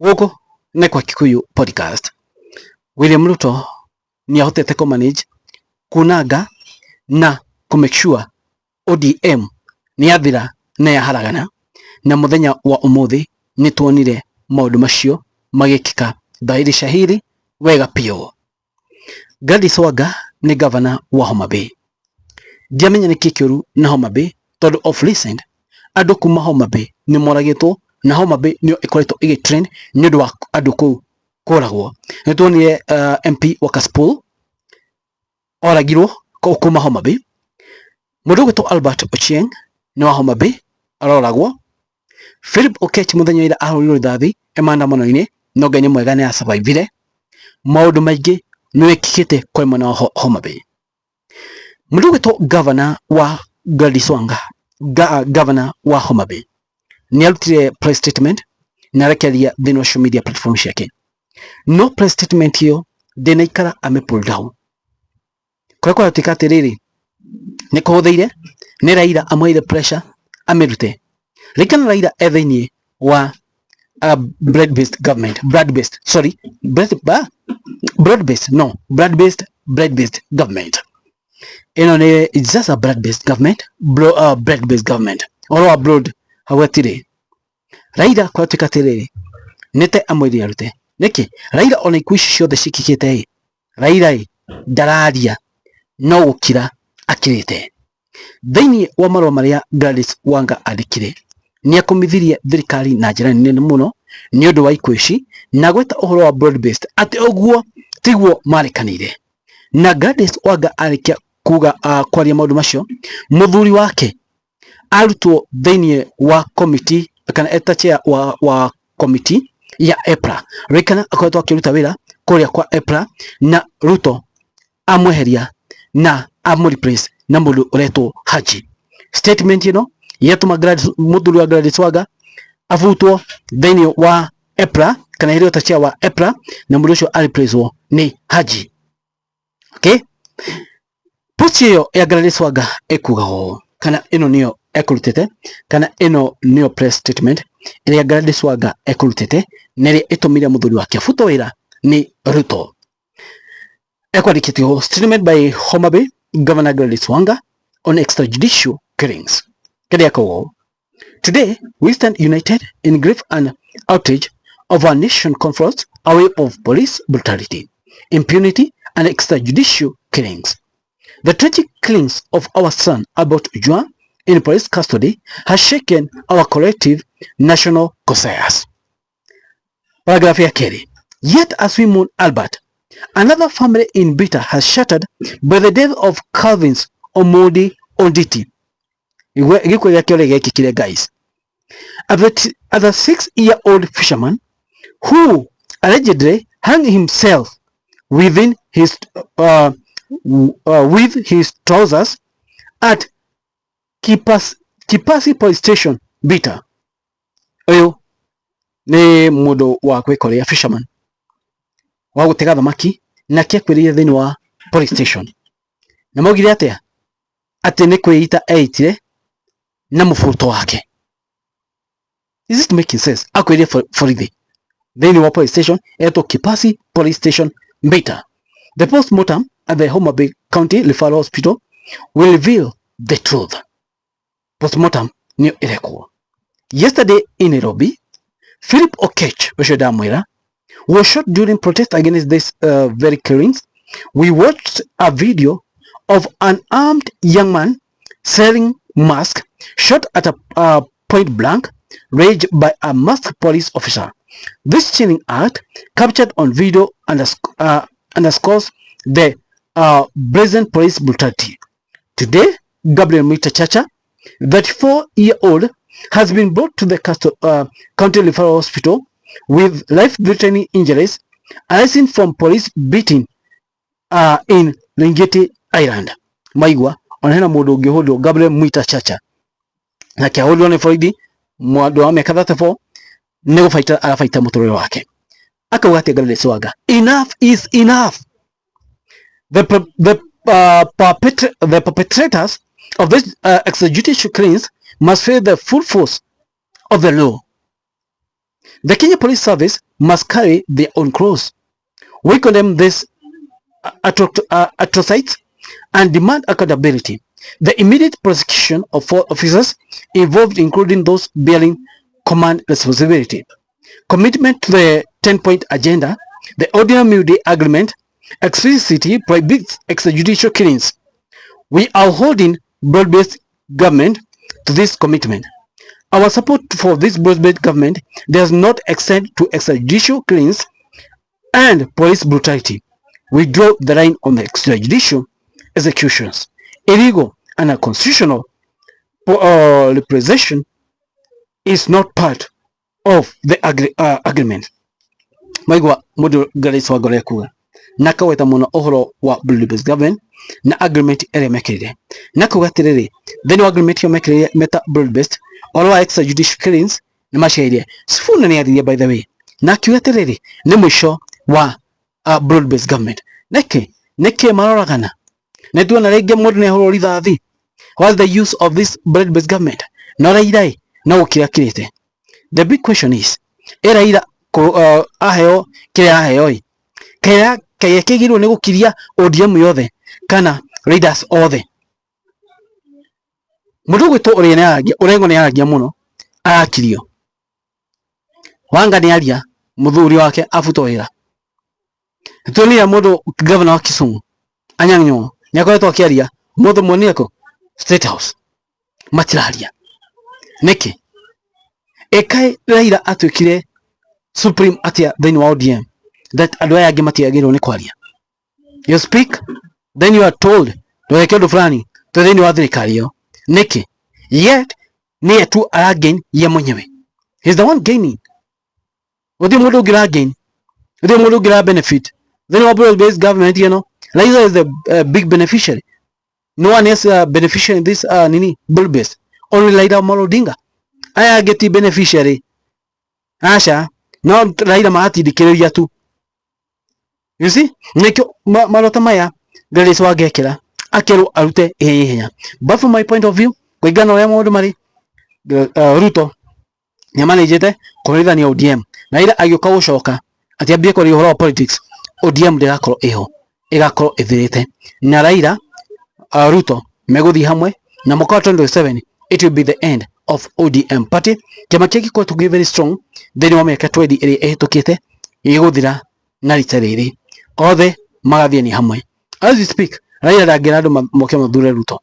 Gũkũ nĩ kwa Kikuyu Podcast. William Ruto nĩ ahotete kũ manage kunanga na kũ make sure ODM nĩ yathira na yaharagana, na mũthenya wa ũmũthĩ nĩ tuonire maũndũ macio magĩkĩka dhahiri shahiri wega piũ. Gladys Wanga nĩ gavana wa Homa Bay. Ndiamenya nĩkĩ kĩũru na Homa Bay tondũ of recent andũ kuma Homa Bay nĩ moragĩtwo na Homa Bay nĩyo ĩkoretwo ĩgĩ trend nĩ ũndũ wa andũ kũu kũragwo. Nĩ tuonire MP wa Kasipul oragirwo kuma Homa Bay. Mũndũ ũgwĩtwo Albert Ochieng nĩ wa Homa Bay aroragwo. Philip Okech mũthenya wa ira ahũrirwo rithathi e maandamano-inĩ no Ngai nĩ mwega nĩ asurvivire. Maũndũ maingĩ nĩ wĩkĩkĩte kũrĩ mwena wa Homa Bay. Mũndũ ũgwĩtwo gavana wa Gladys Wanga, gavana wa Homa Bay nĩ arutire press statement na arekereria thĩinĩ wa social media platform ciake. No press statement ĩyo ndĩnaikara ame pull down. Kũrĩa kũratuĩka atĩrĩrĩ, nĩ kũhũthĩire nĩ Raila amũheire pressure amĩrute. Ririkana Raila e thĩinĩ wa blood based government, blood based, sorry, blood, blood based, no, blood based, blood based government. Ĩno nĩ, it's just a blood based government, blood based government. Ũhoro wa blood hau hatirĩ. Raila kũratuĩka atĩrĩrĩ, nĩ te amwĩrire arute. Nĩkĩ? Raila ona ikuũ ici ciothe ciĩkĩkĩte ĩ, Raila ĩ ndararia no gũkira akirĩte. Thĩinĩ wa marũa marĩa Gladys Wanga andĩkire, nĩ akũmithirie thirikari na njĩra nene mũno nĩ ũndũ wa ikuũ ici na gweta ũhoro wa broad based atĩ ũguo tiguo marĩkanĩire. Na Gladys Wanga arĩkia kuga kwaria maũndũ macio, mũthuri wake arutwo thĩinĩ wa committee kana eta chair wa committee ya EPRA. Ririkana akoretwo akĩruta wĩra kũrĩa kwa EPRA na Ruto amweheria na amũ replace na mũndũ ũretwo Haji. Statement ĩno yatũma Gladys, mũthuri wa Gladys Wanga abutwo thĩinĩ wa EPRA kana eherio ta chair wa EPRA na mũndũ ũcio areplacewo nĩ Haji. Okay? Post ĩyo ya Gladys Wanga ĩkuga ũũ, kana ĩno nĩyo ekũrutĩte, kana ĩno nĩyo press statement ĩrĩa Gladys Wanga ekũrutĩte na ĩrĩa ĩtũmire mũthuri wake abutwo wĩra nĩ Ruto. Ekwandĩkĩte ũũ, statement by Homa Bay Governor Gladys Wanga on extrajudicial killings. Kĩrĩa akauga ũũ, today we stand united in grief and outrage of our nation confronts a wave of police brutality, impunity and extrajudicial killings. The tragic killings of our son Albert Ojwang in police custody has shaken our collective national conscience. Paragraph ya kerĩ. Yet as we mourn Albert, another family in Bita has shattered by the death of Calvins Omondi Onditi. Gĩkuũ gĩake ũrĩa gĩekĩkire, guys. A 6-year-old fisherman who allegedly hung himself within his with his trousers at Kipasi Police Station, Bita. Ũyũ nĩ mũndũ wa gwĩka fisherman wa gũtega thamaki nake akuĩrĩire thĩinĩ wa police station na maugire atĩa atĩ nĩ kwĩita eitire na mũbuto wake. Is it making sense? Akwĩrire borithi thĩinĩ wa police station etwo Kipasi Police Station, Mbita. The postmortem at the Homa Bay County Referral Hospital will reveal the truth. Postmortem nĩyo ĩrekwo. Yesterday in Nairobi, Philip Okech ũcio ndamwĩra was shot during protest against this very killings. We watched a video of an armed young man selling mask shot at a point blank range by a masked police officer. This chilling act, captured on video, underscores the brazen police brutality. Today, Gabriel Mwita Chacha, 34-year-old, has been brought to the County Referral Hospital with life-threatening injuries arising from police beating in Lengeti Island. Maigua ona hena mũndũ ũngĩ ũhũrirwo Gabriel Mwita Chacha nake ahũrirwo nĩ borithi mũndũ wa mĩaka 34 nĩ gũbaita arabaita mũtũrĩre wake. Akauga atĩ Gladys Wanga, enough is enough. The perpetrators of this extrajudicial killings must face the full force of the law. The Kenya Police Service must carry their own cross. We condemn this atrocities and demand accountability. The immediate prosecution of four officers involved, including those bearing command responsibility. Commitment to the 10-point agenda, the ODM agreement explicitly prohibits extrajudicial killings. We are holding broad-based government to this commitment. Our support for this broad-based government does not extend to extrajudicial killings and police brutality. We draw the line on the extrajudicial executions. Illegal and unconstitutional representation is not part of the agreement. Maigua mundu Gladys Wangora ekuga na akagweta muno uhoro wa broad-based government na agreement ĩrĩa mekĩrire, na kuga atiriri, thĩinĩ wa agreement ĩyo mekĩrire meta broad based, ũhoro wa extrajudicial killings nĩ maciaririe. Sifuna nĩ aririe, by the way, na akiuga atiriri, nĩ mũico wa broad based government. Nĩkĩ nĩkĩ maroragana? Nĩ tuona rĩngĩ mũndũ nĩ ahũrwo rithathi. What's the use of this broad based government? No Raila ĩ no gũkira kirĩte. The big question is, ĩ Raila aheo kĩrĩa aheo ĩ kĩrĩa kĩrĩa kĩgirwo nĩ gũkiria ODM yothe kana leaders othe? Mũndũ ũgwĩtwo ũrĩa nĩ aragia, Orengo nĩ aragia mũno, arakirio. Wanga nĩ aria, mũthuri wake abutwo wĩra. Tuonire mũndũ governor wa Kisumu Anyang' Nyong'o nĩ akoretwo akĩaria, mũndũ muonire kũ State House. Matiraria nĩkĩ? Ĩkaĩ Raila atuĩkire supreme atia thĩinĩ wa ODM that andũ aya angĩ matiagĩrĩirwo nĩ kwaria? You speak, then you are told ndũgeke ũndũ fulani, twĩ thĩinĩ wa thirikari ĩyo nĩkĩ? Yet nĩye tu aragain ye mwenyewe. He's the one gaining. Gũtirĩ mũndũ ũngĩ ũragain, gũtirĩ mũndũ ũngĩ ũra benefit thĩinĩ wa broad based government ĩno. Raila is the big beneficiary. No one else beneficiary in this nini broad based, only Raila Amolo Odinga. Aya angĩ ti beneficiary, aca. No Raila maratindĩkĩrĩria tu, you see. Nĩkĩo marota maya Gladys Wangekĩra akerwo arute ihenya ihenya. But from my point of view, kũringana na ũrĩa maũndũ marĩ, Ruto nĩamanĩnjĩte kũhũrithania ODM, na Raila agĩũka gũcoka atĩ ambie kwaria ũhoro wa politics, ODM ndĩgakorwo ĩho, ĩgakorwo ĩthirĩte, na Raila Ruto megũthiĩ hamwe, na mwaka wa 2027 it will be the end of ODM party. Kĩama kĩrĩa gĩkoretwo kĩ very strong thĩinĩ wa mĩaka 20 ĩrĩa ĩhĩtũkĩte gĩgũthira na rita rĩrĩ othe magathiĩ ni hamwe. As we speak, Raila ndangĩra andũ moke mathure Ruto,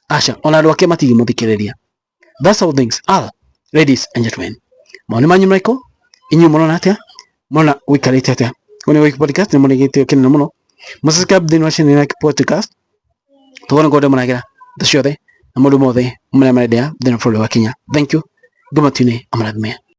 aca, ona andũ ake matingĩmũthikĩrĩria. That's how things are, ladies and gentlemen. Maoni manyu marĩkũ? Inyuĩ mũrona atĩa? Mũrona gũikarĩte atĩa? Ũyũ nĩ Wiki Podcast, nĩ mũnengete kĩnene mũno. Mũsubscribe thĩinĩ wa channel ya podcast, tuone ngode mũragĩra thĩ ciothe na maũndũ mothe marĩa marendea thĩinĩ wa bũrũri wa Kenya. Thank you. Ngũmatune amarathime.